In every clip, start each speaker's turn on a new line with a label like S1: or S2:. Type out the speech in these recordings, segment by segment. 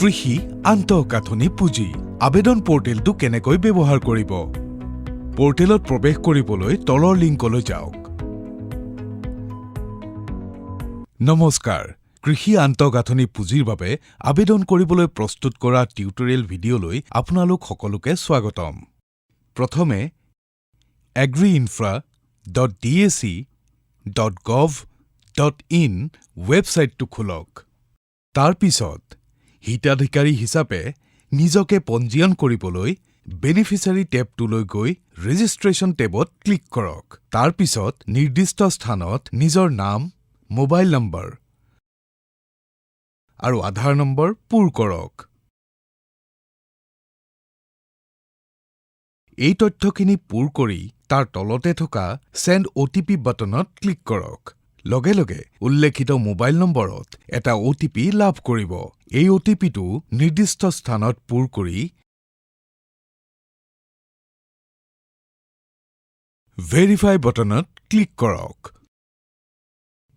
S1: কৃষি আন্তঃগাঁথনি পুঁজি আবেদন পৰ্টেলটো কেনেকৈ ব্যৱহাৰ কৰিব? পৰ্টেলত প্ৰৱেশ কৰিবলৈ তলৰ লিংকলৈ যাওক। নমস্কাৰ, কৃষি আন্তঃগাঁথনি পুঁজিৰ বাবে আবেদন কৰিবলৈ প্ৰস্তুত কৰা টিউটৰিয়েল ভিডিঅ'লৈ আপোনালোক সকলোকে স্বাগতম। প্ৰথমে agriinfra.dac.gov.in ৱেবছাইটটো খোলক। তাৰ পিছত হিতাধিকাৰী হিচাপে নিজকে পঞ্জীয়ন কৰিবলৈ বেনিফিচিয়াৰী টেবটোলৈ গৈ ৰেজিষ্ট্ৰেশ্যন টেবত ক্লিক কৰক। তাৰ পিছত নিৰ্দিষ্ট স্থানত নিজৰ নাম, মোবাইল নম্বৰ আৰু আধাৰ নম্বৰ পূৰ কৰক। এই তথ্যখিনি পূৰ কৰি তাৰ তলতে থকা ছেণ্ড অ'টিপি বাটনত ক্লিক কৰক। লগে লগে উল্লেখিত মোবাইল নম্বৰত এটা অ'টিপি লাভ কৰিব। এই অ'টিপিটো নিৰ্দিষ্ট স্থানত পূৰ কৰি ভেৰিফাই বাটনত ক্লিক কৰক।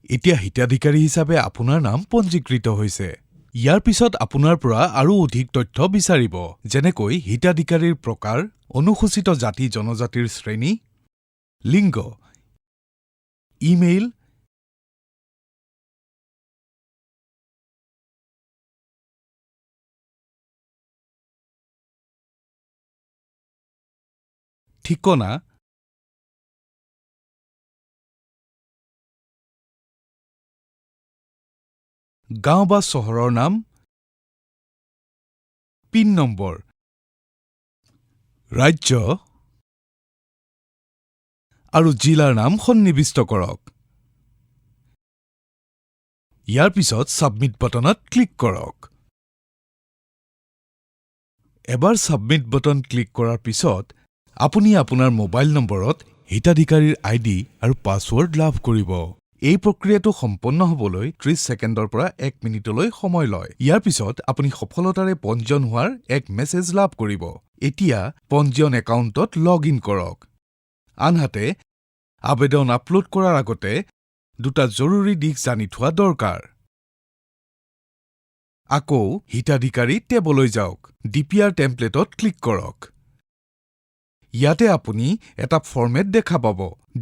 S1: এতিয়া হিতাধিকাৰী হিচাপে আপোনাৰ নাম পঞ্জীকৃত হৈছে। ইয়াৰ পিছত আপোনাৰ পৰা আৰু অধিক তথ্য বিচাৰিব, যেনেকৈ হিতাধিকাৰীৰ প্ৰকাৰ, অনুসূচিত জাতি জনজাতিৰ শ্ৰেণী, লিংগ, ইমেইল, ঠিকনা, গাঁও বা চহৰৰ নাম, পিন নম্বৰ, ৰাজ্য আৰু জিলাৰ নাম সন্নিৱিষ্ট কৰক। ইয়াৰ পিছত ছাবমিট বাটনত ক্লিক কৰক। এবাৰ ছাবমিট বাটন ক্লিক কৰাৰ পিছত আপুনি আপোনাৰ মোবাইল নম্বৰত হিতাধিকাৰীৰ আইডি আৰু পাছৱৰ্ড লাভ কৰিব। এই প্ৰক্ৰিয়াটো সম্পন্ন হ'বলৈ 30 ছেকেণ্ডৰ পৰা এক মিনিটলৈ সময় লয়। ইয়াৰ পিছত আপুনি সফলতাৰে পঞ্জীয়ন হোৱাৰ এক মেছেজ লাভ কৰিব। এতিয়া পঞ্জীয়ন একাউণ্টত লগ ইন কৰক। আনহাতে, আবেদন আপলোড কৰাৰ আগতে দুটা জৰুৰী দিশ জানি থোৱা দৰকাৰ। আকৌ হিতাধিকাৰী টেবলৈ যাওক। ডিপিআৰ টেমপ্লেটত ক্লিক কৰক। ইয়াতে আপুনি এটা ফৰ্মেট দেখা পাব,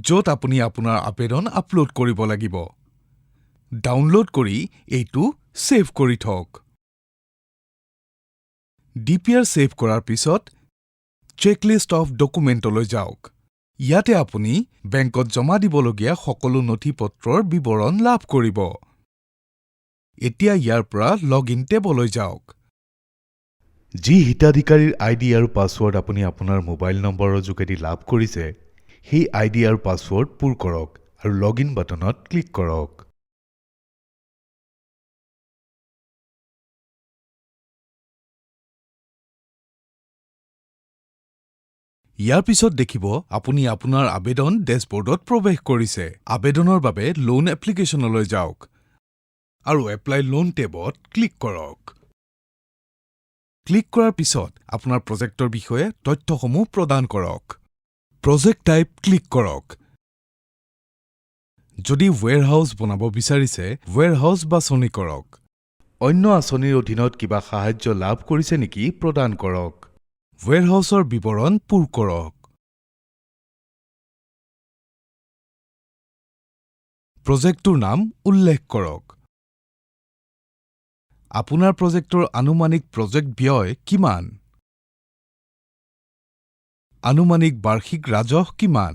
S1: য'ত আপুনি আপোনাৰ আবেদন আপলোড কৰিব লাগিব। ডাউনলোড কৰি এইটো ছেভ কৰি থওক। ডিপিআৰ ছেভ কৰাৰ পিছত চেকলিষ্ট অফ ডকুমেণ্টলৈ যাওক। ইয়াতে আপুনি বেংকত জমা দিবলগীয়া সকলো নথি পত্ৰৰ বিৱৰণ লাভ কৰিব। এতিয়া ইয়াৰ পৰা লগ ইন টেবলৈ যাওক। যি হিতাধিকাৰীৰ আইডি আৰু পাছৱৰ্ড আপুনি আপোনাৰ মোবাইল নম্বৰৰ যোগেদি লাভ কৰিছে, সেই আইডি আৰু পাছৱৰ্ড পূৰ কৰক আৰু লগ ইন বাটনত ক্লিক কৰক। ইয়াৰ পিছত দেখিব আপুনি আপোনাৰ আবেদন ডেছবৰ্ডত প্ৰৱেশ কৰিছে। আবেদনৰ বাবে লোন এপ্লিকেশ্যনলৈ যাওক আৰু এপ্লাই লোন টেবত ক্লিক কৰক। ক্লিক কৰাৰ পিছত আপোনাৰ প্ৰজেক্টৰ বিষয়ে তথ্যসমূহ প্ৰদান কৰক। প্ৰজেক্ট টাইপ ক্লিক কৰক। যদি ৱেৰহাউচ বনাব বিচাৰিছে, ৱেৰহাউচ বাছনি কৰক। অন্য আঁচনিৰ অধীনত কিবা সাহায্য লাভ কৰিছে নেকি প্ৰদান কৰক। ৱেৰহাউচৰ বিৱৰণ পূৰ কৰক। প্ৰজেক্টটোৰ নাম উল্লেখ কৰক। আপোনাৰ প্ৰজেক্টৰ আনুমানিক প্ৰজেক্ট ব্যয় কিমান? আনুমানিক বাৰ্ষিক ৰাজহ কিমান?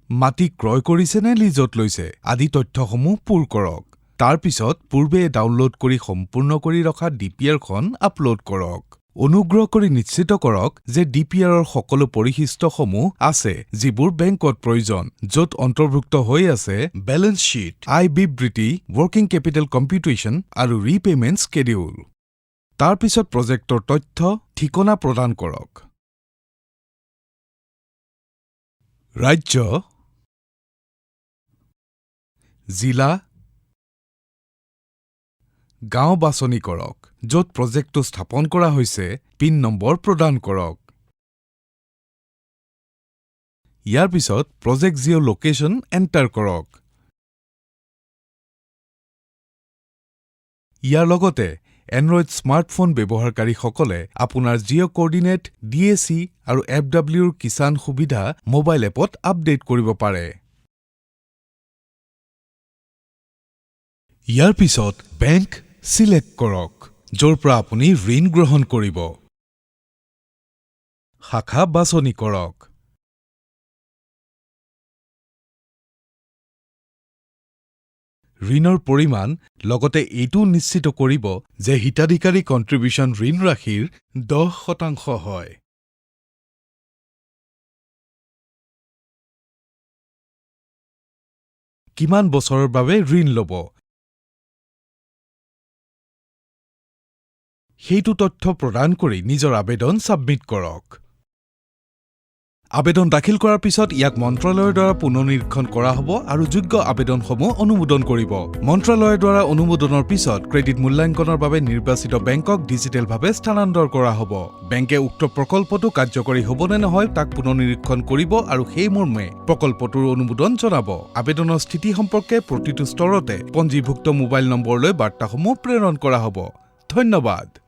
S1: মাটি ক্ৰয় কৰিছে নে লিজত লৈছে আদি তথ্যসমূহ পূৰ কৰক। তাৰ পিছত পূৰ্বে ডাউনলোড কৰি সম্পূৰ্ণ কৰি ৰখা ডিপিআৰখন আপলোড কৰক। অনুগ্ৰহ কৰি নিশ্চিত কৰক যে ডিপিআৰৰ সকলো পৰিশিষ্টসমূহ আছে যিবোৰ বেংকত প্ৰয়োজন, য'ত অন্তৰ্ভুক্ত হৈ আছে বেলেন্স শ্বীট, আয় বিবৃতি, ৱৰ্কিং কেপিটেল কম্পিউটেশ্যন আৰু ৰিপেমেণ্ট স্কেডিউল। তাৰ পিছত প্ৰজেক্টৰ তথ্য, ঠিকনা প্ৰদান কৰক। ৰাজ্য, জিলা, গাঁও বাছনি কৰক য'ত প্ৰজেক্টটো স্থাপন কৰা হৈছে। পিন নম্বৰ প্ৰদান কৰক। ইয়াৰ পিছত প্ৰজেক্ট জিঅ' লোকেশ্যন এণ্টাৰ কৰক। ইয়াৰ লগতে এণ্ড্ৰইড স্মাৰ্টফোন ব্যৱহাৰকাৰীসকলে আপোনাৰ জিঅ' কোঅৰ্ডিনেট, ডিএচি আৰু এফডব্লিউৰ কিষাণ সুবিধা মোবাইল এপত আপডেট কৰিব পাৰে। ইয়াৰ পিছত বেংক ছিলেক্ট কৰক য'ৰ পৰা আপুনি ঋণ গ্ৰহণ কৰিব। শাখা বাছনি কৰক। ঋণৰ পৰিমাণ, লগতে এইটোও নিশ্চিত কৰিব যে হিতাধিকাৰী কণ্ট্ৰিবিউশ্যন ঋণ ৰাশিৰ 10% হয়। কিমান বছৰৰ বাবে ঋণ ল'ব, সেইটো তথ্য প্ৰদান কৰি নিজৰ আবেদন ছাবমিট কৰক। আবেদন দাখিল কৰাৰ পিছত ইয়াক মন্ত্ৰালয়ৰ দ্বাৰা পুনৰ্নিৰীক্ষণ কৰা হ'ব আৰু যোগ্য আবেদনসমূহ অনুমোদন কৰিব। মন্ত্ৰালয়ৰ দ্বাৰা অনুমোদনৰ পিছত ক্ৰেডিট মূল্যাংকনৰ বাবে নিৰ্বাচিত বেংকক ডিজিটেলভাৱে স্থানান্তৰ কৰা হ'ব। বেংকে উক্ত প্ৰকল্পটো কাৰ্যকৰী হ'ব নে নহয় তাক পুনৰ্নিৰীক্ষণ কৰিব আৰু সেই মৰ্মে প্ৰকল্পটোৰ অনুমোদন জনাব। আবেদনৰ স্থিতি সম্পৰ্কে প্ৰতিটো স্তৰতে পঞ্জীভুক্ত মোবাইল নম্বৰলৈ বাৰ্তাসমূহ প্ৰেৰণ কৰা হ'ব। ধন্যবাদ।